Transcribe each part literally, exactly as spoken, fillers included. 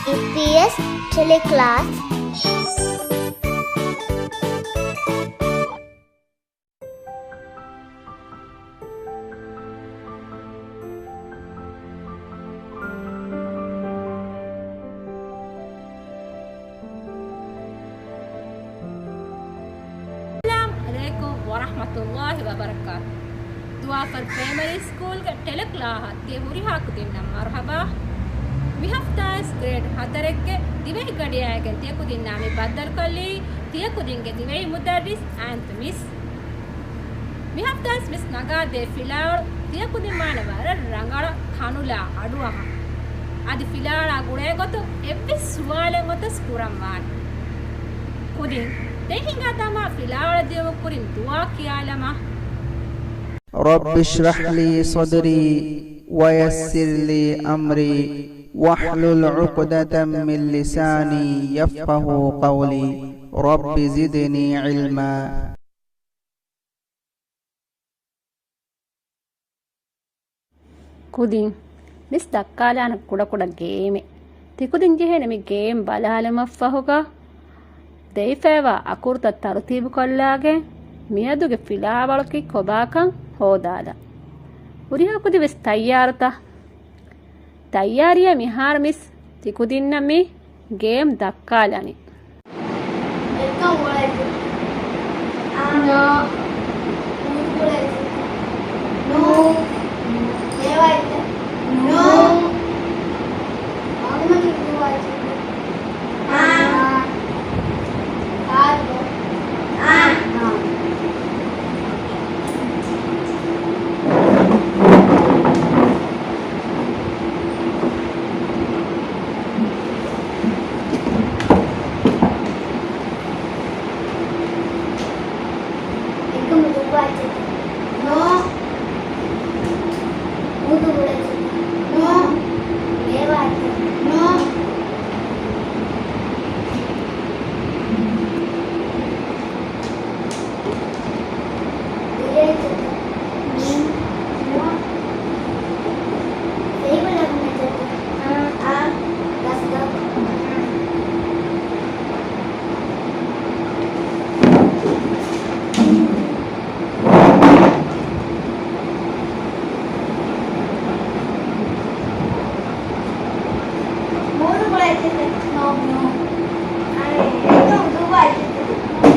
އީޕީއެސް ޓެލެކްލާސް. އައްސަލާމު ޢަލައިކުމް ވަރަޙްމަތުﷲި ވަބަރަކާތު. ދުވާފަރު ޕްރައިމަރީ ސްކޫލްގެ ޓެލެކްލާހަށް ތިޔަ ހުރިހާ ކުދިންނަށް މަރުޙަބާ. މި ހަފްތާވެސް ގްރޭޑް ހަތަރެއްގެ ދިވެހި ގަޑިއައިގެން ތިޔަ ކުދިންނާ މި ބައްދަލުކޮށްލީ ތިޔަ ކުދިންގެ ދިވެހި މުދައްރިސް އާންތު މިސް. މި ހަފްތާވެސް މިސް ނަގާދޭ ފިލާވަޅު ތިޔަ ކުދިން ވާނެ ވަރަށް ރަނގަޅަށް ކަނުލާ އަޑުއަހަން. އަދި ފިލާވަޅާ ގުޅޭ ގޮތުން އެއްވެސް ސުވާލެއް އޮތަސް ކުރަން ވާނެ. ކުދިން ދެން ހިނގާ ދަމާ ފިލާވަޅު ދިޔުމުގެ ކުރިން ދުޢާ ކިޔާލަމާ. رب اشرح لي صدري ويسر لي أمري واحلل عقدة من لساني يفقهوا قولي. رب زدني علما. ކުދިން މިސް ދައްކާލާނެ ކުޑަކުޑަ ގޭމެއް. ތިކުދިން ޖެހޭނެ މި ގޭމް ބަލާލުމަށްފަހުގަ ދެވިފައިވާ އަކުރުތައް ތަރުތީބުކޮށްލާގެން މިއަދުގެ ފިލާވަޅަކީ ކޮބާކަން ހޯދާލަން. ހުރިހާ ކުދިން ވެސް ތައްޔާރުތަ؟ ތައްޔާރީއޭ މިހާރު މިސް ތިކުދިންނަށް މި ގޭމް ދައްކާލަނީ. އެއްކަން އުޅޭތި. ނޯ. ނޫ. ނޫ. ނޫ. އާ. އާ. އެކަމު ދުއްވާ އެއްޗެއް. ނޯ. އުދު ހުޅެއްޗެއް. ނޯ. މޭވާ އެއްޗެއް. ނޯ. ދިރޭ އެއްޗެއް. ނޯ. ނޯ. ފޭބަލަ ހުންނަ އެއްޗެއް. އާ. އާ. ގަސްދޮށް.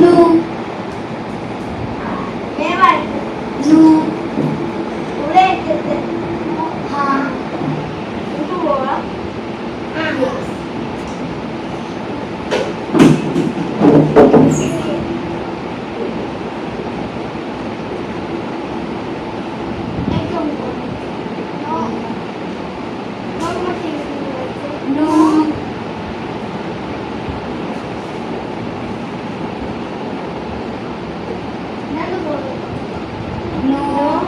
ނޫ. ނޫ.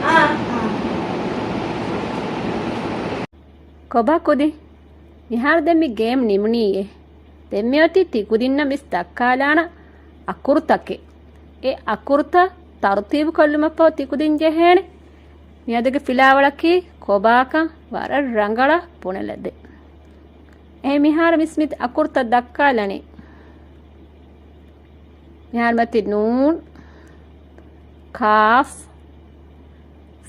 ހާ. ކޮބާ ކުދިން؟ މިހާރު ދެން މި ގޭމް ނިމުނީއޭ. ދެން މިއޮތީ ތިކުދިންނަށް މިސް ދައްކާލާނަ އަކުރުތަކެއް. އެ އަކުރުތައް ތަރުތީބު ކޮށްލުމަށްފަހު ތިކުދިން ޖެހޭނެ މިއަދުގެ ފިލާވަޅަކީ ކޮބާކަން ވަރަށް ރަނގަޅަށް ބުނެލަދޭ. އެހެން މިހާރު މިސް މި އަކުރުތައް ދައްކާލަނީ. މިހާރު މަތި ނޫން، ކާފް،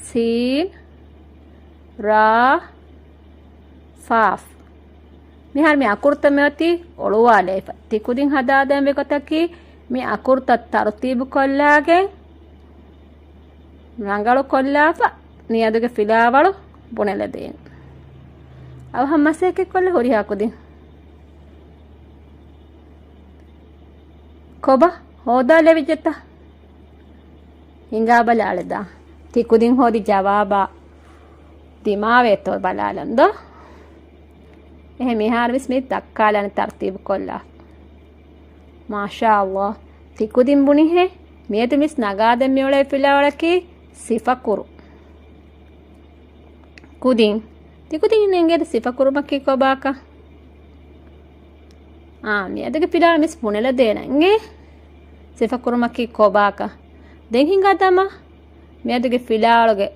ސީން، ރާ، ފާފް. މިހާރު މި އަކުރުތައް މިއޮތީ އޮޅުވާލައިފަ. ތިކުދިން ހަދާދޭންވީ ގޮތަކީ މި އަކުރުތައް ތަރުތީބު ކޮށްލާގެން ރަނގަޅު ކޮށްލާފަ މިއަދުގެ ފިލާވަޅު ބުނެލަދޭން. އަވަހަށް މަސައްކަތްކޮށްލަ ހުރިހާ ކުދިން. ކޮބާ ހޯދާލެވިއްޖެތަ؟ ހިނގާބަލާޅެދާ. ތިކުދިން ހޯދި ޖަވާބާ ދިމާވޭތޯ ބަލާލަން ދޯ. އެހެން މިހާރު ވެސް މި ދައްކާލާނެ ތަރުތީބު ކޮށްލާ. މާޝާﷲ. ތިކުދިން ބުނިހޭ. މިއަދު މިސް ނަގާދެން މިއުޅޭ ފިލާވަޅަކީ ސިފަކުރު. ކުދިން. ތިކުދިން އެނގޭތަ ސިފަކުރުމަކީ ކޮބާކަން؟ އާ، މިއަދުގެ ފިލާވަޅު މިސް ބުނެލަދޭނަން އޭ. ސިފަކުރުމަކީ ކޮބާކަން؟ ދެން ހިނގާ ދަމާ. މިއަދުގެ ފިލާވަޅުގެ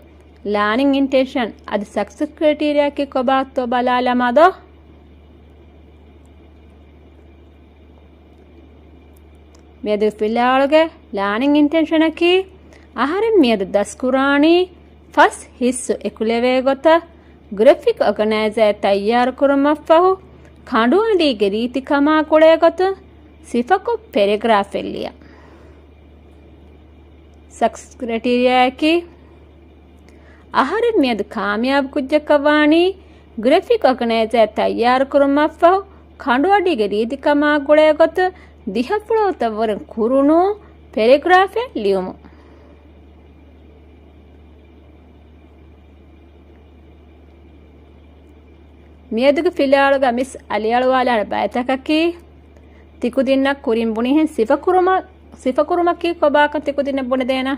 ލާނިން އިންޓެންޝަން އަދި ސަކްސެސް ކްރައިޓީރިއާއަކީ ކޮބާތޯ ބަލާލަމާ ދޯ. މިއަދު ފިލާވަޅުގެ ލާނިން އިންޓެންޝަނަކީ، އަހަރެން މިއަދު ދަސްކުރާނީ ފަސް ހިއްސު އެކުލެވޭ ގޮތަށް، ގްރެފިކް އޯގަނައިޒަރ ތައްޔާރުކުރުމަށްފަހު، ކަނޑުއަޑީގެ ރީތިކަމާ ގުޅޭގޮތުން ސިފަކޮށް ޕެރެގްރާފެއް ލިޔާ. ސަކްސެސް ކްރައިޓީރިއާއަކީ، އަހަރެން މިއަދު ކާމިޔާބު ކުއްޖަކަށް ވާނީ، ގްރެފިކް އޯގަނައިޒަރ ތައްޔާރުކުރުމަށްފަހު، ކަނޑުއަޑީގެ ރީތިކަމާ ގުޅޭގޮތުން ދިހަފުޅުވަތަށްވުރެން ކުރުނޫ ޕެރެގްރާފެއް ލިޔުމު. މިއަދުގެ ފިލާވަޅުގަ މިސް އަލިއަޅުވާލާނެ ބައިތަކަކީ، ތިކުދިންނަށް ކުރިން ބުނިހެން ސިފަކުރުމަ-، ސިފަކުރުމަކީ ކޮބާކަން ތިކުދިންނަށް ބުނެދޭނަ.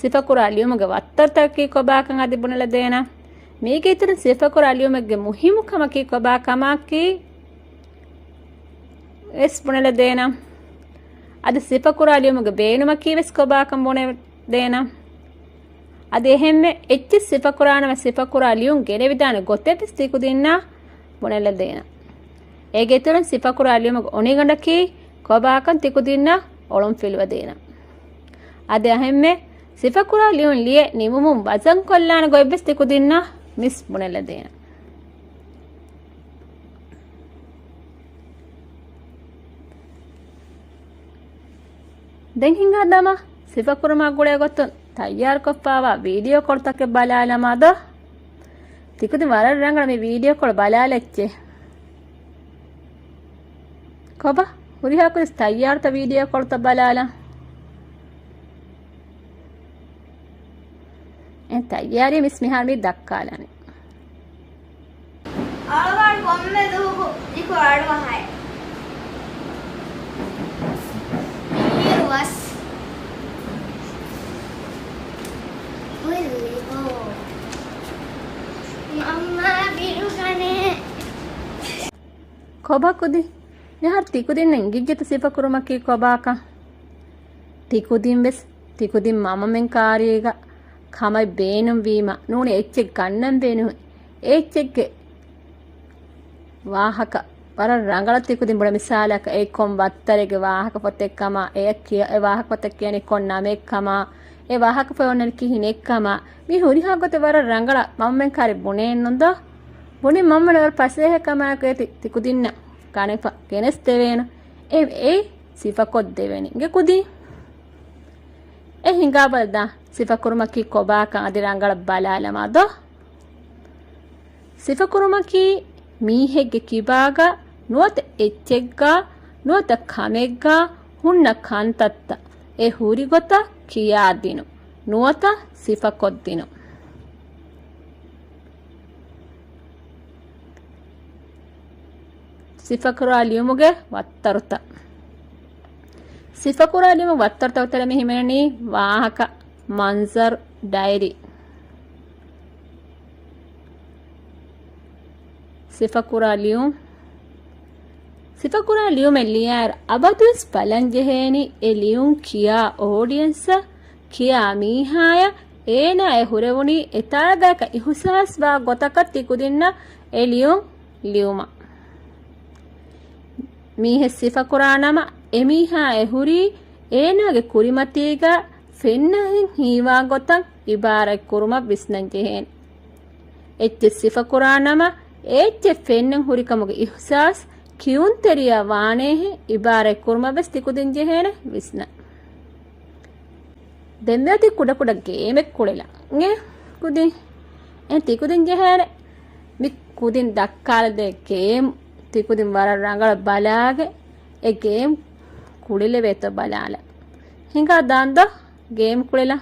ސިފަކުރާ ލިޔުމުގެ ވައްތަރުތަކަކީ ކޮބާކަން އަދި ބުނެލަދޭނަ. މީގެ އިތުރުން ސިފަކުރާ ލިޔުމެއްގެ މުހިއްމުކަމަކީ ކޮބާކަމަކީ ވެސް ބުނެލަދޭނަ. އަދި ސިފަކުރާ ލިޔުމުގެ ބޭނުމަކީ ވެސް ކޮބާކަން ބުނެދޭނަ. އަދި އެހެންމެ އެއްޗެއް ސިފަކުރާނަމަ ސިފަކުރާ ލިޔުން ގެނެވިދާނެ ގޮތެއް ވެސް ތިކުދިންނަށް ބުނެލަދޭނަ. އޭގެ އިތުރުން ސިފަކުރާ ލިޔުމުގެ އޮނިގަނޑަކީ ކޮބާކަން ތިކުދިންނަށް އޮޅުން ފިލުވަދޭނަ. އަދި އެހެންމެ ސިފަކުރާ ލިޔުން ލިޔެ ނިމުމުން ވަޒަން ކޮށްލާނެ ގޮތް ވެސް ތިކުދިންނަށް މިސް ބުނެލަދޭނަ. ދެން ހިނގާ ދަމާ ސިފަކުރުމާ ގުޅޭ ގޮތުން ތައްޔާރުކޮށްފައިވާ ވީޑިއޯ ކޮޅުތަކެއް ބަލާލަމާ ދޯ. ތިކުދިން ވަރަށް ރަނގަޅަށް މި ވީޑިއޯ ކޮޅު ބަލާލައްޗޭ. ކޮބާ؟ ހުރިހާ ކުދިން ތައްޔާރުތަ ވީޑިއޯ ކޮޅުތައް ބަލާލަން؟ އެ ތައްޔާރީ މިސް މިހާރު މި ދައްކާލާނެ. އަޅުގަނޑު ކޮންމެ ދުވަހަކު ދިގު އަޑުއަހައެއް. މިއިރު ވަސް. ހުއްލިބޯ. މަންމާ ބިރުގަނޭ. ކޮބާ ކުދިން؟ މިހާރު ތިކުދިންނަށް އިނގިއްޖެތަ ސިފަކުރުމަކީ ކޮބާކަން؟ ތިކުދިން ވެސް ތިކުދިން މަމަމެން ކާރީގަ ކަމެއް ބޭނުންވީމަ ނޫނީ އެއްޗެއް ގަންނަން ބޭނުން. އެ އެއްޗެއްގެ ވާހަކަ ވަރަށް ރަނގަޅަށް ތިކުދިން ބުނެ މިސާލަކަށް އެ ކޮން ވައްތަރެއްގެ ވާހަކަފޮތެއް ކަމާ، އެ ކިޔަ-، އެ ވާހަކަފޮތަށް ކިޔަނީ ކޮން ނަމެއް ކަމާ، އެ ވާހަކަފޮތް އޮންނަނީ ކިހިނެއް ކަމާ، މި ހުރިހާ ގޮތެއް ވަރަށް ރަނގަޅަށް މަމަމެން ކާރި ބުނޭން ނުން ދޯ؟ ބުނި މަމަމެން ވަރަށް ފަސޭހަ ކަމާއެކު އޭތި ތިކުދިންނަށް ގަނެފަ ގެނެސްދެވޭނު. އެ، އެ ސިފަކޮށްދެވޭނެ. އިނގޭ ކުދިން. އެ ހިނގާބަލަ ދާ ސިފަކުރުމަކީ ކޮބާކަން އަދި ރަނގަޅަށް ބަލާލަމާ ދޯ. ސިފަކުރުމަކީ މީހެއްގެ ކިބާގަ ނުވަތަ އެއްޗެއްގަ ނުވަތަ ކަމެއްގަ ހުންނަ ކަންތައްތައް އެ ހުރިގޮތަށް ކިޔާދިނުން ނުވަތަ ސިފަކޮށްދިނުން. ސިފަކުރާ ލިޔުމުގެ ވައްތަރުތައް. ސިފަކުރާ ލިޔުމުގެ ވައްތަރުތަކުގެ ތެރޭ މި ހިމެނެނީ ވާހަކަ، މަންޒަރު، ޑައިރީ. ސިފަކުރާ ލިޔުން. ސިފަކުރާ ލިޔުމެއް ލިޔާއިރު އަބަދުވެސް ބަލަންޖެހޭނީ އެ ލިޔުން ކިޔާ އޯޑިއެންސަށް ކިޔާ މީހާޔަށް އޭނާ އެ ހުރެވުނީ އެތާގައިކަ އިހުސާސްވާ ގޮތަކަށް ތިކުދިންނަށް އެ ލިޔުން ލިޔުމަށް. މީހެއް ސިފަކުރާ ނަމަ، އެމީހާ އެ ހުރީ އޭނާގެ ކުރިމަތީގަ ފެންނަހެން ހީވާ ގޮތަށް އިބާރަތް ކުރުމަށް ވިސްނަން ޖެހޭނެ. އެއްޗެއް ސިފަކުރާ ނަމަ، އެ އެއްޗެއް ފެންނަން ހުރިކަމުގެ އިހުސާސް ކިޔުންތެރިޔާ ވާނޭހެން އިބާރަތް ކުރުމަށް ވެސް ތިކުދިން ޖެހޭނެ ވިސްނަން. ދެން މިއޮތީ ކުޑަކުޑަ ގޭމެއް ކުޅެލަން. އެ ކުދިން. އެ ތިކުދިން ޖެހޭނެ. މި ކުދިން ދައްކާލަދޭ ގޭމް ތިކުދިން ވަރަށް ރަނގަޅަށް ބަލާގެ އެ ގޭމް ކުޅެލެވޭތޯ ބަލާލަ. ހިނގާ ދާންދޯ ގޭމް ކުޅެލަ.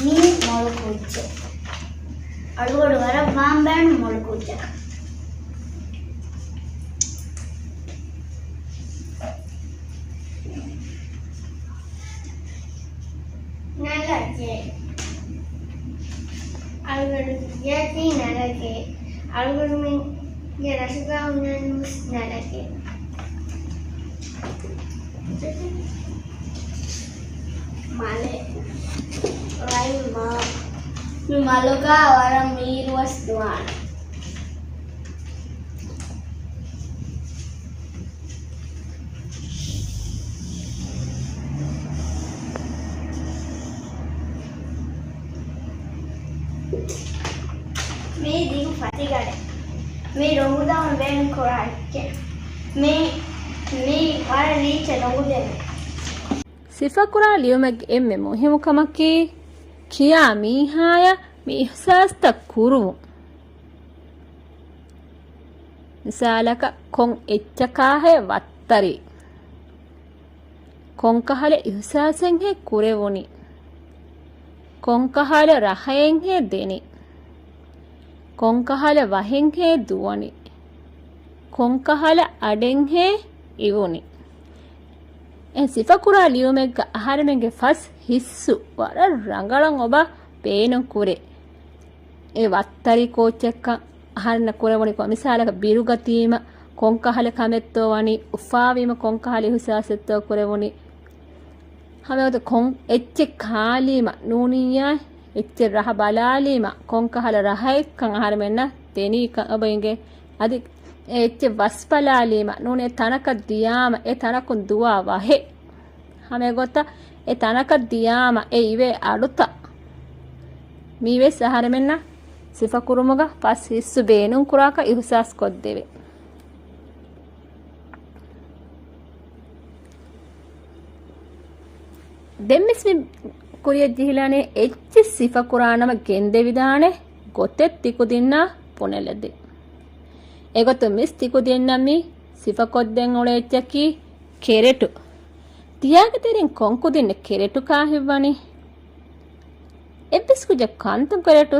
މީ މޮޅު ކުއްޖެއް. އަޅުގަނޑު ވަރަށް ވާން ބޭނުން މޮޅު ކުއްޖަކަށް. ނަލަކެއް. އަޅުގަނޑު ކިޔައިދީ ނަލަކެއް. އަޅުގަނޑުމެންގެ ރަށުގަ ހުންނަނީ ނަލަކެއް. މަލެއް. ރައިމާ. މި މަލުގަ ވަރަށް މީރުވެސް ދުވާނެ. މީ ދިގު ފަތިގަޑެއް. މީ ރޮނގުދަމުން ބޭނުން ކުރާ އެއްޗެއް. މީ، މީ ވަރަށް ރީއްޗަށް ރޮނގު ދެމެއް. ސިފަކުރާ ލިޔުމެއްގެ އެންމެ މުހިއްމު ކަމަކީ، ކިޔާ މީހާޔަށް މި އިހްސާސްތައް ކުރުވުން. މިސާލަކަށް، ކޮން އެއްޗަކާހޭ ވައްތަރީ؟ ކޮންކަހަލަ އިހުސާސެއްހޭ ކުރެވުނީ؟ ކޮންކަހަލަ ރަހައެއްހޭ ދެނީ؟ ކޮންކަހަލަ ވަހެއްހޭ ދުވަނީ؟ ކޮންކަހަލަ އަޑެއްހޭ އިވުނީ؟ އެ ސިފަކުރާ ލިޔުމެއްގަ އަހަރެމެންގެ ފަސް ހިއްސު ވަރަށް ރަނގަޅަށް އޮބާ ބޭނުން ކުރޭ. އެ ވައްތަރި ކޯއްޗެއްކަން އަހަރެންނަށް ކުރެވުނިކޮށް، މިސާލަކަށް ބިރުގަތީމަ ކޮންކަހަލަ ކަމެއްތޯ ވަނީ، އުފާވީމަ ކޮންކަހަލަ އިހުސާސެއްތޯ ކުރެވުނީ. ހަމައެގޮތަށް ކޮން އެއްޗެއް ކާލީމަ ނޫނިއްޔާ، އެއްޗެއް ރަހަ ބަލާލީމަ ކޮންކަހަލަ ރަހައެއްކަން އަހަރެމެންނަށް ދެނީކަން އޮބަ އިނގޭ. އަދި އެ އެއްޗެއް ވަސް ބަލާލީމަ ނޫނީ އެ ތަނަކަށް ދިޔާމަ އެ ތަނަކުން ދުވާ ވަހެއް. ހަމައެގޮތަށް އެ ތަނަކަށް ދިޔާމަ އެ އިވޭ އަޑުތައް. މީވެސް އަހަރެމެންނަށް ސިފަކުރުމުގަ ފަސް ހިއްސު ބޭނުން ކުރާކަށް އިހުސާސް ކޮށްދެވޭ. ދެންވެސް މި ކުރިޔަށް ޖެހިލާނެ އެއްޗެއް ސިފަކުރާނަމަ ގެންދެވިދާނެ ގޮތެއް ތިކުދިންނާ ބުނެލަދޭ. އެގޮތުން މިސް ތިކުދިންނަށް މި ސިފަކޮށްދޭން އުޅޭ އެއްޗަކީ ކެރެޓު. ތިޔާގެ ތެރެއިން ކޮން ކުދިންނެއް ކެރެޓު ކާހިއްވަނީ؟ އެއްވެސް ކުއްޖަކު ކަންތައް ކެރެޓު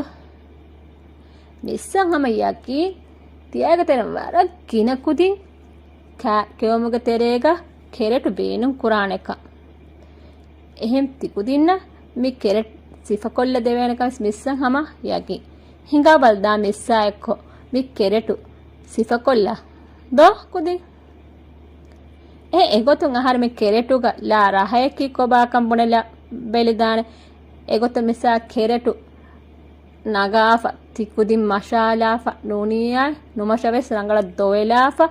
މިއްސަށް ހަމަ ޔަގީން ތިޔާގެ ތެރެއިން ވަރަށް ގިނަ ކުދިން ކާ-، ކެއުމުގެ ތެރޭގަ ކެރެޓު ބޭނުން ކުރާނެކަން. އެހެން ތިކުދިންނަށް މި ކެރެޓް ސިފަކޮށްލަ ދެވޭނެކަން މިއްސަށް ހަމަ ޔަގީން. ހިނގާބަލަ ދާ މިއްސާ އެއްކޮށް މި ކެރެޓު ސިފަކޮށްލާ ދޯ ކުދިން. އެ އެގޮތުން އަހަރެމެން ކެރެޓުގަ ލާ ރަހަޔަކީ ކޮބާކަން ބުނެލަ ބެލިދާނެ. އެގޮތަށް މިސާ ކެރެޓު ނަގާފަ، ތިކުދިން މަށާލާފަ، ނޫނިއްޔާ ނުމަށަވެސް ރަނގަޅަށް ދޮވެލާފަ،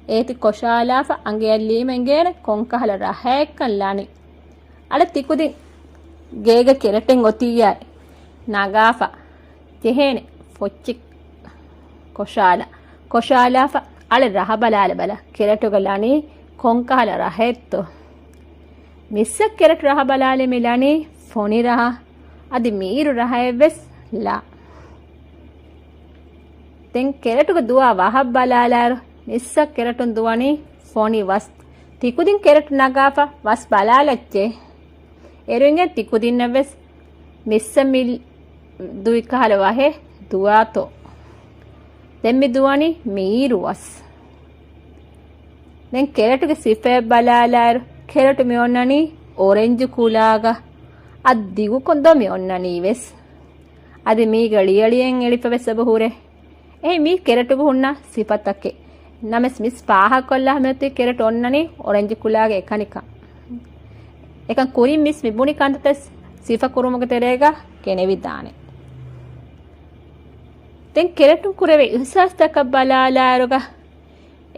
އޭތި ކޮށާލާފަ، އަނގަޔަށްލީމަ އިނގޭނެ ކޮންކަހަލަ ރަހަޔަކަން ލަނީ. އަޅެ ތިކުދިން ގޭގަ ކެރެޓެއް އޮތިއްޔާ ނަގާފަ، ޖެހޭނެ ފޮއްޗި ކޮށާލަ، ކޮށާލާފަ، އަޅެ ރަހަ ބަލާލަބަލަ، ކެރެޓުގަ ލަނީ ކޮންކަހަލަ ރަހައެއްތޯ؟ މިއްސަށް ކެރެޓު ރަހަ ބަލާލި މި ލަނީ ފޮނި ރަހަ، އަދި މީރު ރަހައެއްވެސް ލާ. ދެން ކެރެޓުގެ ދުވާ ވަހަށް ބަލާލާއިރު، މިއްސަށް ކެރެޓުން ދުވަނީ ފޮނި ވަސް. ތިކުދިން ކެރެޓު ނަގާފަ ވަސް ބަލާލައްޗޭ. އޭރު އިނގޭ ތިކުދިންނަށްވެސް މިއްސަށް މި ދުއި ކަހަލަ ވަހެއް ދުވާތޯ. ދެން މި ދުވަނީ މީރު ވަސް. ދެން ކެރެޓުގެ ސިފައެއް ބަލާލާއިރު، ކެރެޓު މި އޮންނަނީ އޮރެންޖު ކުލާގަ، އަށް ދިގުކޮށް ދޯ މި އޮންނަނީވެސް. އަދި މީގަ ޅިޔަޅިއެއް އެޅިފަވެސް އެބަ ހުރޭ. އެއީ މީ ކެރެޓުގަ ހުންނަ ސިފަތަކެއް. ނަމަވެސް މިސް ފާހަގަކޮށްލާ ހަމަޔަށް ތި ކެރެޓު އޮންނަނީ އޮރެންޖު ކުލާގެ އެކަނިކަން. އެކަން ކުރިން މިސް މި ބުނި ކަންތައްތައް ސިފަކުރުމުގެ ތެރޭގަ ގެނެވިދާނެ. ދެން ކެރެޓުން ކުރެވޭ އިހުސާސްތަކަށް ބަލާލާއިރުގަ،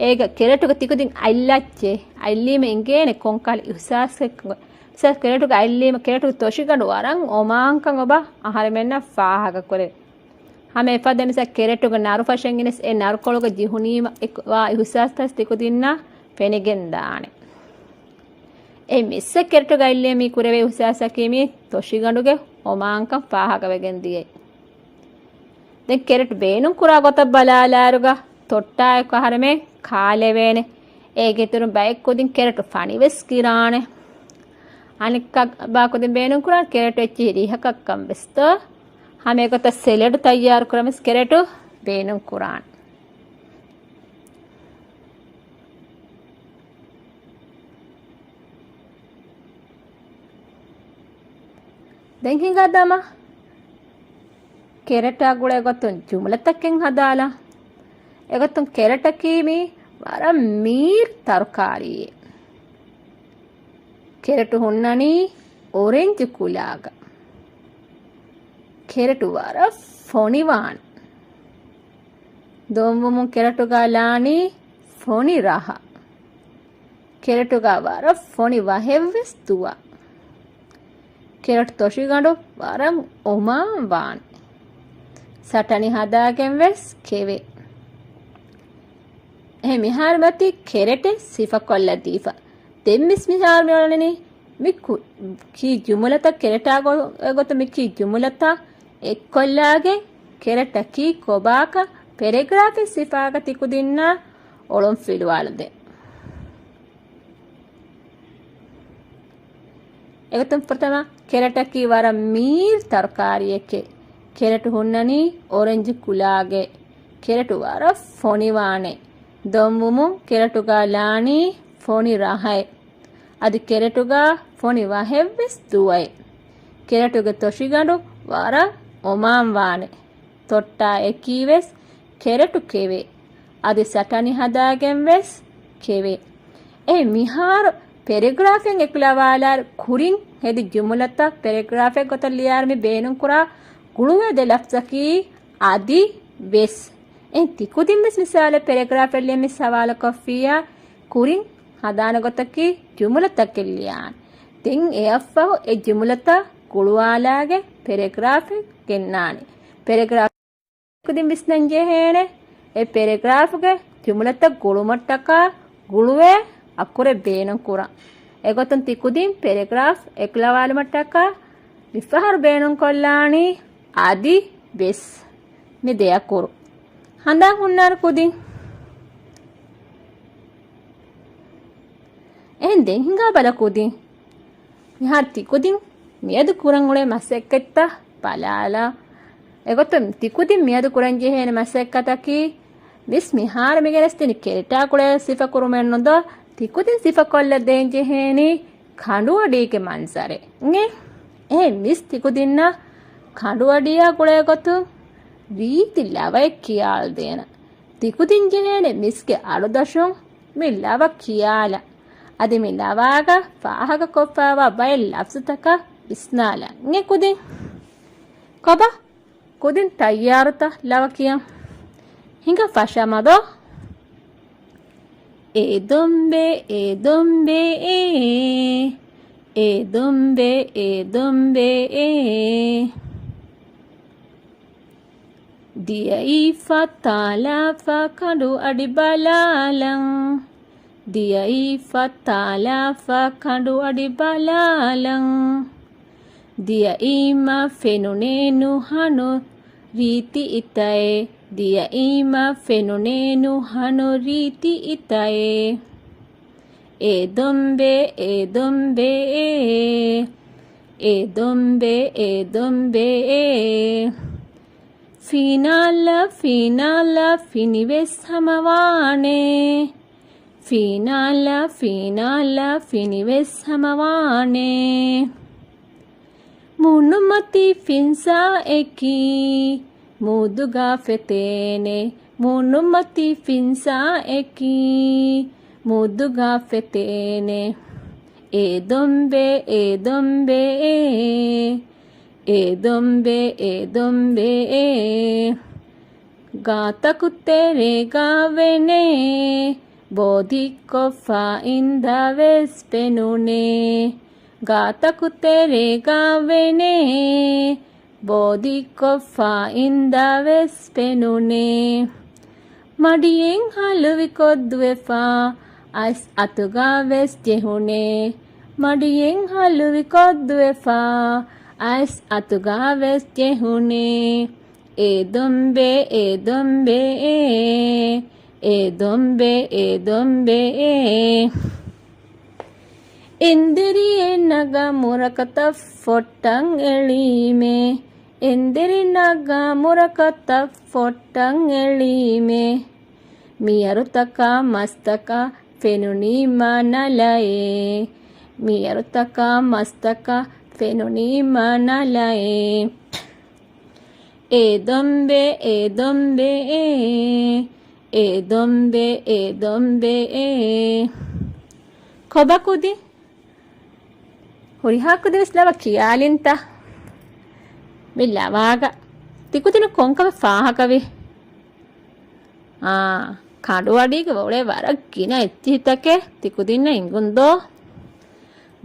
އޭގަ ކެރެޓުގަ ތިކުދިން އަތްލައްޗޭ. އަތްލީމަ އިނގޭނެ ކޮންކަހަލަ އިހުސާސްތަކެއް. މިސާލް ކެރެޓުގަ އަތްލީމަ ކެރެޓުގެ ތޮށިގަނޑު ވަރަށް އޮމާންކަން އޮބާ އަހަރެމެންނަށް ފާހަގަކުރޭ. ހަމަ އެފަދަ މިސާ ކެރެޓުގެ ނަރުފަށެއް ގެނެސް އެ ނަރުކޮޅުގަ ޖެހުނީމަ އެ ވާ އިހުސާސްތައް ތިކުދިންނަށް ފެނިގެން ދާނެ. އެ މިއްސަށް ކެރެޓުގަ އަތްލީ މީ ކުރެވޭ އިހުސާސަކީ މީ ތޮށިގަނޑުގެ އޮމާންކަން ފާހަގަވެގެން ދިޔައީ. ދެން ކެރެޓު ބޭނުން ކުރާ ގޮތަށް ބަލާލާއިރުގަ ތޮއްޓާއެކު އަހަރެމެން ކާލެވޭނެ. އޭގެ އިތުރުން ބައެއް ކުދިން ކެރެޓު ފަނިވެސް ގިރާނެ. އަނެއްކާ ބާ ކުދިން ބޭނުން ކުރާ ކެރެޓު އެއްޗިހި ރިހަކަށްކަން ވެސްތޯ. ހަމަ އެގޮތަށް ސެލަޑު ތައްޔާރު ކުރަން ވެސް ކެރެޓު ބޭނުން ކުރާނެ. ދެން ހިނގާދާމަ ކެރެޓާ ގުޅޭ ގޮތުން ޖުމުލަތަކެއް ހަދާލަ. އެގޮތުން ކެރެޓަކީ މީ ވަރަށް މީރު ތަރުކާރީއެއް. ކެރެޓު ހުންނަނީ އޮރެންޖު ކުލާގަ. ކެރެޓު ވަރަށް ފޮނިވާނެ. ދޮންވުމުން ކެރެޓުގަ ލާނީ ފޮނި ރަހަ. ކެރެޓުގަ ވަރަށް ފޮނި ވަހެއްވެސް ދުވާ. ކެރެޓު ތޮށިގަނޑު ވަރަށް އޮމާން ވާނެ. ސަޓަނި ހަދާގެން ވެސް ކެވޭ. އެހެން މިހާރު މަތީ ކެރެޓެއް ސިފަކޮށްލަދީފަ. ދެން މިސް މިހާރު މި އޮޅުނީ މި ކު-، ކީ ޖުމުލަތައް ކެރެޓާ ގޮ-، ގޮތު މި ކީ ޖުމުލަތައް އެއްކޮށްލާގެން ކެރެޓަކީ ކޮބާކަ ޕެރެގްރާފެއް ސިފާގަ ތިކުދިންނާ އޮޅުން ފިލުވާލަދޭ. އެގޮތުން ފުރަތަމަ ކެރެޓަކީ ވަރަށް މީރު ތަރުކާރިއެކޭ. ކެރެޓު ހުންނަނީ އޮރެންޖު ކުލާގެ. ކެރެޓު ވަރަށް ފޮނިވާނެ. ދޮންވުމުން ކެރެޓުގަ ލާނީ ފޮނި ރަހައެއް. އަދި ކެރެޓުގަ ފޮނި ވަހެއްވެސް ދުވައެ. ކެރެޓުގެ ތޮށިގަނޑު ވަރަށް އޮމާން ވާނެ. ތޮއްޓާ އެކީވެސް ކެރެޓު ކެވޭ. އަދި ސަޓަނި ހަދާގެން ވެސް ކެވޭ. އެ މިހާރު ޕެރެގްރާފެއް އެކުލަވާލާ ކުރިން ހެދި ޖުމުލަތައް ޕެރެގްރާފެއް ގޮތަށް ލިޔާރު މި ބޭނުންކުރާ ގުޅުވޭ ދެ ލަފްޒަކީ އަދި ވެސް. އެ ތިކުދިން ވެސް މިސާލެއް ޕެރެގްރާފެއް ލިޔަން މިސް ހަވާލުކޮށްފިއްޔާ ކުރިން ހަދާނެ ގޮތަކީ ޖުމުލަތަކެއް ލިޔާނެ. ދެން އެއަށްފަހު އެ ޖުމުލަތައް ގުޅުވާލާގެ ޕެރެގްރާފެއް ގެންނާނެ. ޕެރެގްރާފް ކުދިން ވިސްނަން ޖެހޭނެ. އެ ޕެރެގްރާފްގެ ޖުމުލަތައް ގުޅުމަށްޓަކާ ގުޅުވޭ އަކުރެއް ބޭނުން ކުރަން. އެގޮތުން ތިކުދިން ޕެރެގްރާފް އެކުލަވާލުމަށްޓަކާ މިފަހަރު ބޭނުންކޮށްލާނީ އަދި ވެސް. މި ދެ އަކުރު ހަނދާން ހުންނާނެ ކުދިން. އެހެން ދެން ހިނގާ ބަލަ ކުދިން. މިހާރު ތިކުދިން މިއަދު ކުރަން އުޅޭ މަސައްކަތްތައް ބަލާލާ. އެގޮތުން ތިކުދިން މިއަދު ކުރަން ޖެހޭނެ މަސައްކަތަކީ މިސް މިހާރު މި ގެނެސްދިނި ކެރެޓާ ގުޅޭ ސިފަ ކުރުމެއްނުދޯ، ތިކުދިން ސިފަކޮށްލަ ދޭން ޖެހޭނީ ކަނޑުއަޑީގެ މަންޒަރެއް. އެ މިސް ތިކުދިންނަށް ކަނޑުއަޑިއާ ގުޅޭ ގޮތުން ރީތި ލަވައެއް ކިޔާލަދޭނަ. ތިކުދިން ޖެހޭނެ މިސްގެ އަޑުދަށުން މި ލަވަ ކިޔާލަ. އަދި މި ލަވާގަ ފާހަގަކޮށްފައިވާ ބައެއް ލަފްޒުތަކަށް ވިސްނާލަން. އެ ކުދިން. ކޮބާ؟ ކުދިން ތައްޔާރުތަ ލަވަ ކިޔަން؟ ހިނގަ ފަށަމަދޯ. އޭ ދޮންބޭ، އޭ ދޮންބޭ އޭ. އޭ ދޮންބޭ، އޭ ދޮންބޭ އޭ. ދިޔައީ ފަތާލާފަ ކަނޑު އަޑި ބަލާލަން. ދިޔައީ ފަތާލާފަ ކަނޑު އަޑި ބަލާލަން. ދިޔައީމަ ފެނުނޭ ނުހަނު ރީތި އިތައޭ. ދިޔައީމަ ފެނުނޭ ނުހަނު ރީތި އިތައޭ. އޭ ދޮންބޭ، އޭ ދޮންބޭ އޭ. އޭ ދޮންބޭ، އޭ ދޮންބޭ އޭ. ފީނާލަ، ފީނާލަ ފިނިވެސް ހަމަވާނެ. ފީނާލަ، ފީނާލަ ފިނިވެސް ހަމަވާނެ. މޫނުމަތި ފިންސާއެކީ މޫދުގަ ފެތޭނެ. މޫނުމަތި ފިންސާއެކީ މޫދުގަ ފެތޭނެ. އޭ ދޮންބޭ، އޭ ދޮންބޭ އޭ. އޭ ދޮންބޭ، އޭ ދޮންބޭ އޭ. ގާތަކު ތެރޭގަ ވެނޭ ބޯދިއްކޮށްފަ އިންދަވެސް ފެނުނޭ. ގާތަކު ތެރޭގަ ވެނޭ ބޯދިއްކޮށްފަ އިންދަވެސް ފެނުނޭ. މަޑިއެއް ހަލުވިކޮށް ދުވެފަ އައިސް އަތުގަ ވެސް ޖެހުނޭ. މަޑިއެއް ހަލުވިކޮށް ދުވެފަ އައިސް އަތުގަ ވެސް ޖެހުނޭ. އޭ ދޮންބޭ، އޭ ދޮންބޭ އޭ. އޭ ދޮންބޭ، އޭ ދޮންބޭ އޭ. އެންދެރިއެއް ނަގާ މުރަކަތައް ފޮއްޓަން އެޅީމޭ. އެންދެރި ނަގާ މުރަކަތައް ފޮއްޓަން އެޅީމޭ. މިއަރުތަކާ މަސްތަކާ ފެނުނީ މާނަލައޭ. މިއަރުތަކާ މަސްތަކާ ފެނުނީ މާނަލައޭ. އޭ ދޮންބޭ، އޭ ދޮންބޭ އޭ. އޭ ދޮންބޭ، އޭ ދޮންބޭ އޭ. ކޮބާ ކުދިން؟ ހުރިހާ ކުދިން ވެސް ލަވަ ކިޔާލިންތަ؟ މި ލަވާގަ ތިކުދިންނަށް ކޮންކަމެއް ފާހަގަވި؟ އާ، ކަނޑުއަޑީގަ އުޅޭ ވަރަށް ގިނަ އެއްޗިހިތަކެއް ތިކުދިންނަށް އިނގުންދޯ؟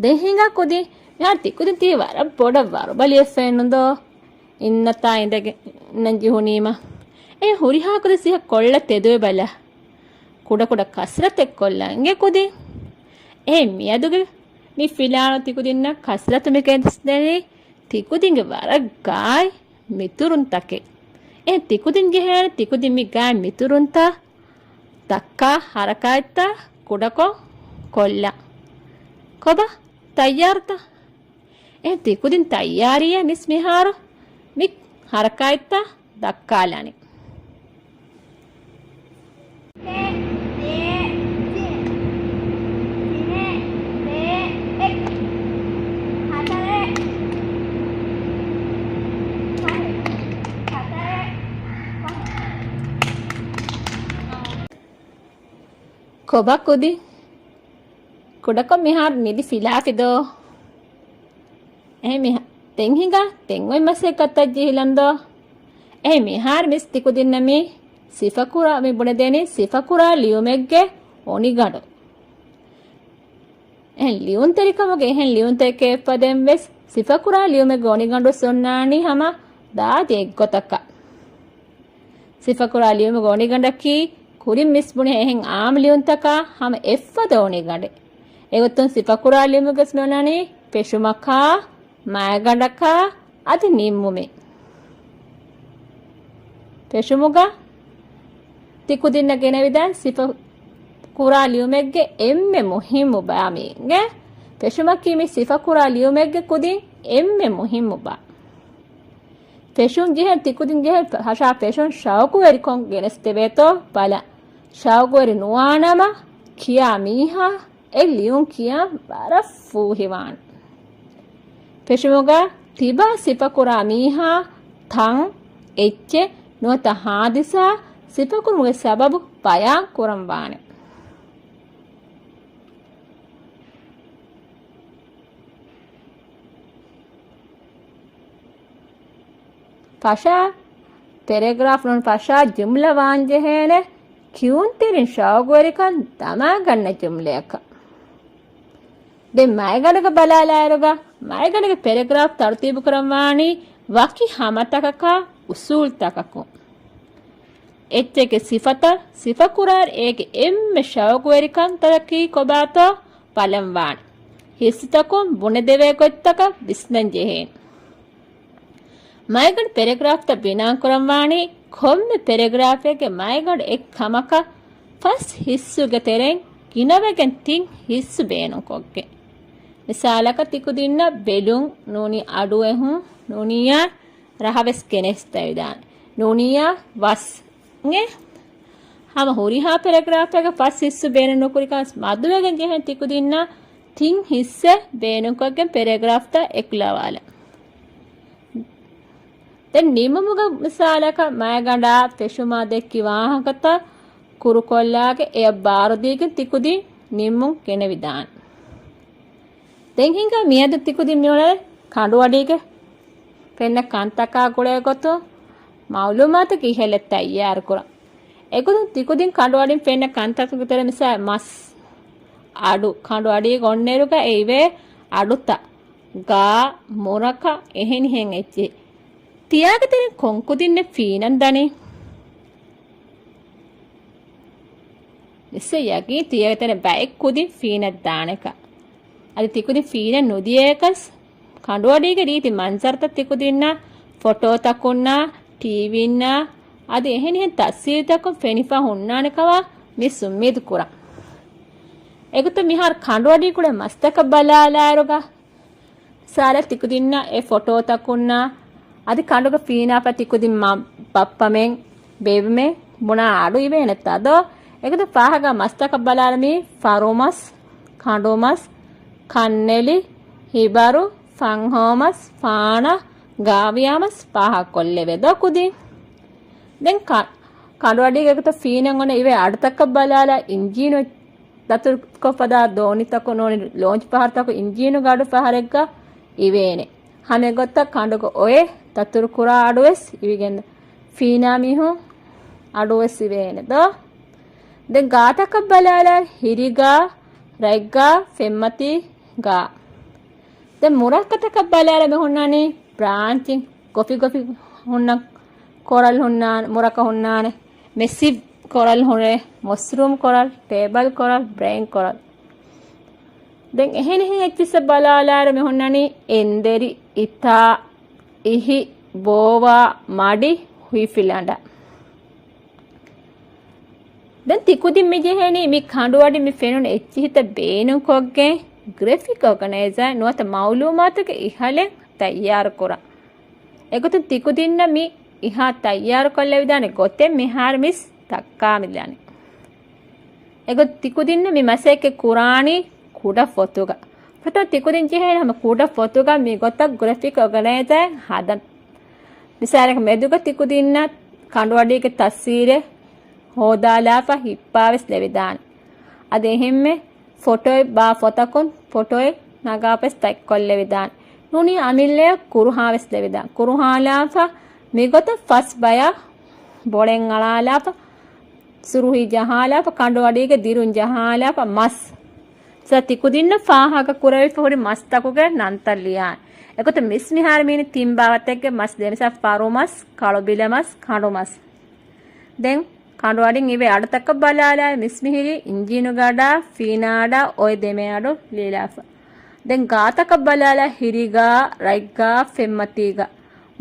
ދެން ހިނގާ ކުދިން، މިހާރު ތިކުދިން ތީ ވަރަށް ބޮޑަށް ވަރުބަލިވެފައެއްނުދޯ؟ އިންނަތާ އިނދެގެން ޖެހުނީމަ. އެ ހުރިހާ ކުދިން ސިހަ ކޮށްލަ ތެދުވެ ބަލަ. ކުޑަކުޑަ ކަސްރަތެއް ކޮށްލަން އިނގޭ ކުދިން. އެހެން މިއަދުގެ މި ފިލާނު ތިކުދިންނަށް ކަސްރަތު މި ގެނެސްދެނީ ތިކުދިންގެ ވަރަށް ގާތް މިތުރުންތަކެއް. އެހެން ތިކުދިން ޖެހޭނެ ތިކުދިން މި ގާތް މިތުރުންތައް ދައްކާ ހަރަކާތްތައް ކުޑަކޮށް ކޮށްލަން. ކޮބާ ތައްޔާރުތަ؟ އެހެން ތިކުދިން ތައްޔާރީއޭ މިސް މިހާރު މި ހަރަކާތްތައް ދައްކާލަނީ. ކޮބާ ކުދިން؟ ކުޑަކޮށް މިހާރު ނިދި ފިލާފިދޯ؟ އެހެން މިހާ، ދެން ހިނގާ، ދެން އޮތް މަސް އެއްގަތަށް ޖެހިލަންދޯ؟ އެހެން މިހާރު މިސް ތިކުދިންނަށް މި ސިފަކުރާ، މި ބުނެދޭނީ ސިފަކުރާ ލިޔުމެއްގެ އޮނިގަނޑު. އެހެން ލިޔުންތެރިކަމުގެ އެހެން ލިޔުންތަކެއް އެއްފަދައިން ވެސް ސިފަކުރާ ލިޔުމެއްގެ އޮނިގަނޑު އޮންނާނީ ހަމަ ދާދި އެއްގޮތަކަށް. ސިފަކުރާ ލިޔުމުގެ އޮނިގަނޑަކީ ކުރިން މިސް ބުނި އެހެން އާންމު ލިޔުންތަކާ ހަމަ އެއްފަދަ އޮނިގަނޑެއް. އެގޮތުން ސިފަކުރާ ލިޔުމުގަސް މި އޮންނަނީ ފެށުމަކާ، މައިގަނޑަކާ އަދި ނިންމުމެއް. ފެށުމުގަ ތިކުދިންނަށް ގެނެވިދާނެ ސިފަކުރާ ލިޔުމެއްގެ އެންމެ މުހިއްމު ބައި މީގެ. ފެށުމަކީ މި ސިފަކުރާ ލިޔުމެއްގެ ކުދިން އެންމެ މުހިއްމު ބައި. ފެށުން ޖެހޭ ތިކުދިން ޖެހޭ ހަށާ ފެށުން ޝައުގުވެރިކޮށް ގެނެސްދެވޭތޯ ބަލަ. ޝައުގުވެރި ނުވާނަމަ ކިޔާ މީހާ އެ ލިޔުން ކިޔާ ވަރަށް ފޫހިވާނެ. ފެށުމުގަ ތިބާ ސިފަކުރާ މީހާ ތަން އެއްޗެއް ނުވަތަ ހާދިސާ ސިފަކުރުމުގެ ސަބަބު ބަޔާން ކުރަން ވާނެ. ފަށާ ޕެރެގްރާފް ނޫން ފަށާ ޖުމްލަ ވާންޖެހޭނެ ކިޔުންތެރިން ޝައުގުވެރިކަން ދަމާގަންނަ ޖުމްލަޔަކަށް. ދެން މައިގަނޑުގަ ބަލާލާއިރުގަ މައިގަނޑުގެ ޕެރެގްރާފް ތަރުތީބު ކުރަންވާނީ ވަކި ހަމަތަކަކާ އުސޫލްތަކަކުން. އެއްޗެއްގެ ސިފަތައް ސިފަކުރާއިރު އޭގެ އެންމެ ޝައުގުވެރިކަންތަކަކީ ކޮބާތޯ ބަލަންވާނެ. ހިއްސުތަކުން ބުނެދެވޭ ގޮތްތަކަށް ވިސްނަން ޖެހޭނެ. މައިގަނޑު ޕެރެގްރާފްތައް ބިނާކުރަންވާނީ ކޮންމެ ޕެރެގްރާފެއްގެ މައިގަނޑު އެއްކަމަކަށް ފަސް ހިއްސުގެ ތެރެއިން ގިނަވެގެން ތިން ހިއްސު ބޭނުންކޮށްގެން. މިސާލަކަށް ތިކުދިންނަށް ބެލުން ނޫނީ އަޑުއެހުން ނޫނިއްޔާ ރަހަވެސް ގެނެސްދެވިދާނެ. ނޫނިއްޔާ ވަސް އިނގޭ. ހަމަ ހުރިހާ ޕެރެގްރާފެއްގެ ފަސް ހިއްސު ބޭނުން ނުކުރިކަން މަދުވެގެން ޖެހޭނެ ތިކުދިންނަށް ތިން ހިއްސެއް ބޭނުންކޮށްގެން ޕެރެގްރާފްތައް އެކުލަވާލަން. ދެން ނިމުމުގެ މިސާލަކަށް މައިގަނޑާ ފެށުމާ ދެއްކި ވާހަކަތައް ކުރުކޮށްލާގެ އެއަށް ބާރުދީގެން ތިކުދިން ނިންމުން ގެނެވިދާނެ. ދެން ހިނގާ މިއަދު ތިކުދިން މިއުޅެނީ ކަނޑުއަޑީގެ ފެންނަ ކަންތަކާ ގުޅޭ ގޮތުން މައުލޫމާތަކީ ހެލެއް ތައްޔާރުކުރަން. އެގޮތުން ތިކުދިން ކަނޑުއަޑިން ފެންނަ ކަންތަކުގެ ތެރެ މިސާ މަސް، އަޑު، ކަނޑުއަޑީގަ އޮންނައިރުގަ އެ އިވޭ އަޑުތައް، ގާ، މުރަކަ، އެހެނިހެން އެއްޗެހި. ތިޔާގެ ތެރެން ކޮން ކުދިންނެއް ފީނަން ދަނީ؟ ނިސްސަ ޔަގީން ތިޔަގެ ތެރެ ބައެއް ކުދިން ފީނަށް ދާނެކަން. އަދި ތިކުދިން ފީނަށް ނުދިޔައަކަސް ކަނޑުއަޑީގެ ރީތި މަންޒަރުތައް ތިކުދިންނަށް ފޮޓޯތަކުންނާ، ޓީވީންނާ، އަދި އެހެނިހެން ތަސްވީރުތަކުން ފެނިފަ ހުންނާނެ ކަމަށް މިސް އުއްމީދު ކުރަން. އެގޮތަށް މިހާރު ކަނޑުއަޑީ ކުޅޭ މަސްތަކަށް ބަލާލާއިރުގަ، ސާލަ ތިކުދިންނަށް އެ ފޮޓޯތަކުންނާ އަދި ކަނޑުގަ ފީނާފަ ތިކުދިން މަ-، ބައްޕަމެން، ބޭބެމެން ބުނާ އަޑު އިވޭނެތާ ދޯ؟ އެގޮތަށް ފާހަގަ މަސްތަކަށް ބަލާލަމީ ފަރުމަސް، ކަނޑުމަސް، ކަންނެލި، ހިބަރު، ފަންހޯމަސް، ފާނަ، ގާވިޔާމަސް ފާހަގަކޮށްލެވޭ ދޯ ކުދިން؟ ދެން ކަ-، ކަނޑުއަޑީގެ އެގޮތަށް ފީނަން އޮންނަ އިވޭ އަޑުތަކަށް ބަލާލާ އިންޖީނު ދަތުރުކޮށްފަދާ ދޯނިތަކު ނޫނީ ލޯންޗް ފަހަރުތަކު އިންޖީނުގެ އަޑު ފަހަރެއްގަ އިވޭނެ. ހަމަ އެގޮތަށް ކަނޑުގަ އޮއެ ދަތުރުކުރާ އަޑުވެސް އިވިގެން ފީނާ މީހުން އަޑުވެސް އިވޭނެ ދޯ. ދެން ގާތަކަށް ބަލާލާ ހިރިގާ، ރަތްގާ، ފެންމަތީގާ. ދެން މުރައްކަތަކަށް ބަލާލާ މި ހުންނާނީ ބްރާންޗިން ގޮފި ގޮފި ހުންނަ ކޮރަލް ހުންނާނެ، މުރަކަ ހުންނާނެ، މެސިވް ކޮރަލް ހުރޭ، މަސްރޫމް ކޮރަލް، ޓޭބަލް ކޮރަލް، ބްރެއިން ކޮރަލް. ދެން އެހެނިހެން އެއްޗިއްސަށް ބަލާލާރު މި ހުންނަނީ އެންދެރި، އިތާ، އިހި، ބޯވާ، މަޑި، ހުއިފިލަނޑާ. ދެން ތިކުދިން މި ޖެހެނީ މި ކަނޑުއަޑި މި ފެނުނު އެއްޗިހިތައް ބޭނުންކޮށްގެން ގްރެފިކް އޯގަނައިޒާ ނުވަތަ މައުލޫމާތުގެ އިހަލެއް ތައްޔާރުކުރަން. އެގޮތުން ތިކުދިންނަށް މި އިހާ ތައްޔާރުކޮށްލެވިދާނެ ގޮތެއް މިހާރު މިސް ދައްކާމިދާނެ. އެގޮތުން ތިކުދިންނަށް މި މަސައްކަތް ކުރާނީ ކުޑަ ފޮތުގަ. ފަތަ ތިކުދިން ޖެހޭނެ ހަމަ ކުޑަ ފޮތުގަ މި ގޮތަށް ގްރެފިކް އޯގަނައިޒާ ހަދަން. މިސާލަކަށް މެދުގަ ތިކުދިންނަށް ކަނޑުއަޑީގެ ތަސްވީރެއް ހޯދާލާފަ ހިއްޕާވެސް ލެވިދާނެ. އަދި އެހެންމެ ފޮޓޯއެއް ބާ ފޮތަކުން ފޮޓޯއެއް ނަގާފަސް ދަތްކޮށްލެވިދާނެ. ނޫނީ އަމިއްލަޔަށް ކުރުހާވެސް ލެވިދާނެ. ކުރުހާލާފަ މިގޮތަށް ފަސް ބަޔަށް ބޮޅެން އަޅާލާފަ، ސުރުހީ ޖަހާލާފަ، ކަނޑުއަޑީގެ ދިރުން ޖަހާލާފަ، މަސް. ސަ ތިކުދިންނަށް ފާހަގަ ކުރެވިފަ ހުރި މަސްތަކުގެ ނަންތައް ލިޔާނެ. އެގޮތަށް މިސް މިހާރު މީނި ތިން ބާވަތެއްގެ މަސް ދޭ. މިސާ ފަރުމަސް، ކަޅުބިލަމަސް، ކަނޑުމަސް. ދެން ކަނޑުއަޑިން އިވޭ އަޑުތަކަށް ބަލާލާ މިސްމިހިރީ އިންޖީނުގެ އަޑާ ފީނާ އަޑާ އޮތް ދެމޭ އަޑު ލިޔެލާފަ. ދެން ގާތަކަށް ބަލާލާ ހިރިގާ، ރަތްގާ، ފެންމަތީގާ.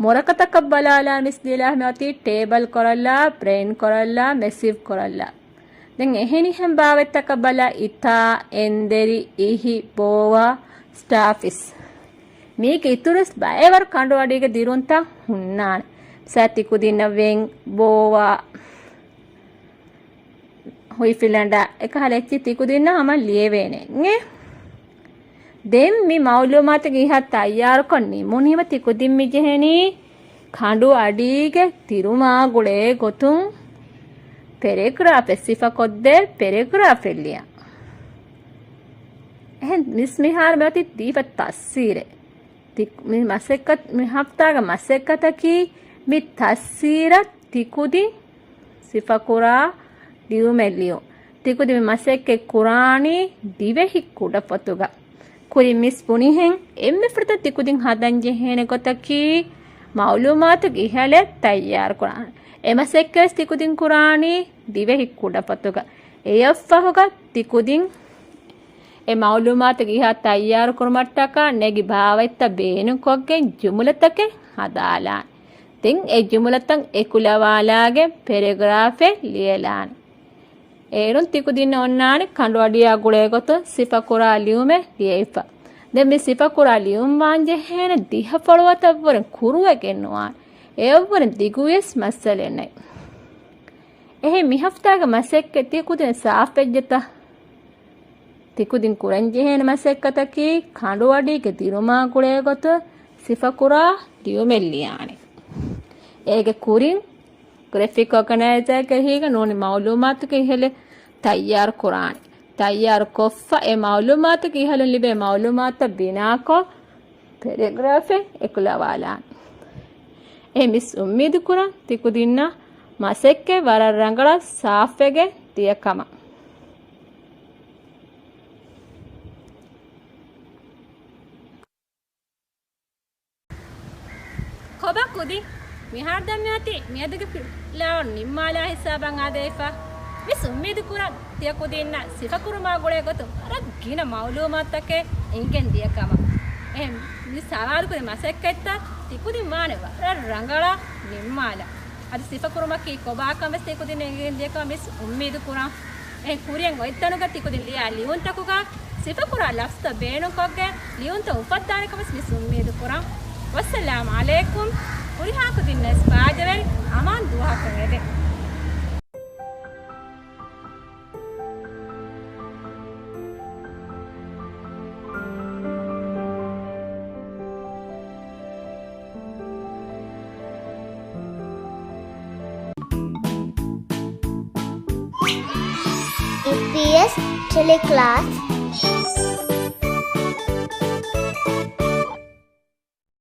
މުރަކަތަކަށް ބަލާލާ މިސް ލިޔެލާ މި އޮތީ ޓޭބަލް ކޮރަލްލާ، ބްރެއިން ކޮރަލްލާ، މެސިވް ކޮރަލްލާ. ދެން އެހެނިހެން ބާވަތްތަކަށް ބަލާ އިތާ، އެންދެރި، އިހި، ބޯވާ، ސްޓާފިސް. މީގެ އިތުރުވެސް ބައެއް ވަރު ކަނޑުއަޑީގެ ދިރުންތައް ހުންނާނެ. މިސާ ތިކުދިންނަށް ވެން، ބޯވާ، ހުއިފިލަނޑާ އެކަހަލަ އެއްޗި ތިކުދިންނަށް ހަމަ ލިޔެވޭނެ. ދެން މި މައުލޫމާތުގެ އިހާ ތައްޔާރުކޮށް ނިމުނީމަ ތިކުދިން މި ޖެހެނީ ކަނޑު އަޑީގެ ދިރުމާ ގުޅޭ ގޮތުން ޕެރެގްރާފެއް ސިފަކޮށްދޭ ޕެރެގްރާފެއް ލިޔާ. އެހެން މިސް މިހާރު މި އޮތީ ދީފަ ތަސްވީރެއް. ތި-، މި މަސައްކަތް، މި ހަފްތާގެ މަސައްކަތަކީ މި ތަސްވީރަށް ތިކުދިން ސިފަކުރާ ލިޔުމެއް ލިޔުން. ތިކުދިން މި މަސައްކަތް ކުރާނީ ދިވެހި ކުޑަފޮތުގަ. ކުރިން މިސް ބުނިހެން އެންމެ ފުރަތަމަ ތިކުދިން ހަދަން ޖެހޭނެ ގޮތަކީ މައުލޫމާތުގެ އިހަލެއް ތައްޔާރު ކުރާނެ. އެ މަސައްކަތް ތިކުދިން ކުރާނީ ދިވެހި ކުޑަފޮތުގަ. އެއަށްފަހުގަ ތިކުދިން އެ މައުލޫމާތުގެ އިހާ ތައްޔާރު ކުރުމަށްޓަކާ ނެގި ބާވަތްތައް ބޭނުންކޮށްގެން ޖުމުލަތަކެއް ހަދާލާނެ. ދެން އެ ޖުމުލަތައް އެކުލަވާލާގެން ޕެރެގްރާފެއް ލިޔެލާނެ. އޭރުން ތިކުދިންނަށް އޮންނާނެ ކަނޑުއަޑިއާ ގުޅޭގޮތުން ސިފަކުރާ ލިޔުމެއް ލިޔެވިފަ. ދެން މި ސިފަކުރާ ލިޔުން ވާންޖެހޭނެ ދިހަ ފޮޅުވަތަށްވުރެން ކުރުވެގެން ނުވާނެ. އެއަށްވުރެން ދިގުވިޔަސް މައްސަލައެއް ނެތް. އެހެން މި ހަފްތާގެ މަސައްކަތް ތިކުދިން ސާފްވެއްޖެތަ؟ ތިކުދިން ކުރަންޖެހޭނެ މަސައްކަތަކީ ކަނޑުއަޑީގެ ދިރުމާ ގުޅޭގޮތުން ސިފަކުރާ ލިޔުމެއް ލިޔާނެ. އޭގެ ކުރިން ގްރެފިކް އޯގަނައިޒާގެ އެހީގަ ނޫނީ މައުލޫމާތުގެ އިހަލެއް ތައްޔާރު ކުރާނެ. ތައްޔާރު ކޮށްފަ އެ މައުލޫމާތުގެ އިހަލުން ލިބޭ މައުލޫމާތުތައް ބިނާކޮށް، ޕެރެގްރާފެއް އެކުލަވާލާނެ. އެ މިސް އުއްމީދު ކުރަން ތިކުދިންނަށް މަސައްކަތް ވަރަށް ރަނގަޅަށް ސާފްވެގެން ދިޔަ ކަމަށް. ކޮބާ ކުދިން؟ މިހާރު ދެން މިއޮތީ މިއަދުގެ ފިލާވަޅު ނިންމާލާ ހިސާބަށް އާދެވިފަ. މިސް އުއްމީދު ކުރަން ތިޔަ ކުދިންނަށް ސިފަކުރުމާ ގުޅޭ ގޮތުން ވަރަށް ގިނަ މައުލޫމާތުތަކެއް އެނގިގެން ދިޔަ ކަމަށް. އެހެން މި ސަވާލު ކުރި މަސައްކަތްތައް ތިކުދިން ވާނެ ވަރަށް ރަނގަޅަށް ނިންމާލަން. އަދި ސިފަކުރުމަކީ ކޮބާކަން ވެސް ތިކުދިން އެނގިގެން ދިޔަ ކަމަށް މިސް އުއްމީދު ކުރަން. އެހެން ކުރިއަށް އޮތްތަނުގަ ތިކުދިން ލިޔާ ލިޔުންތަކުގަ ސިފަކުރާ ލަފްޒުތައް ބޭނުންކޮށްގެން ލިޔުންތައް އުފައްދާނެ ކަމަށް މިސް އުއްމީދު ކުރަން. ވައްސަލާމް އަލައިކުމް. ހުރިހާ ކުދިންނަށް ވެސް ބާއްޖަވެރި އަމާން ދުވަހަކަށް އެދެން. އެމްޕީއެސް ޓެލެކްލާސް.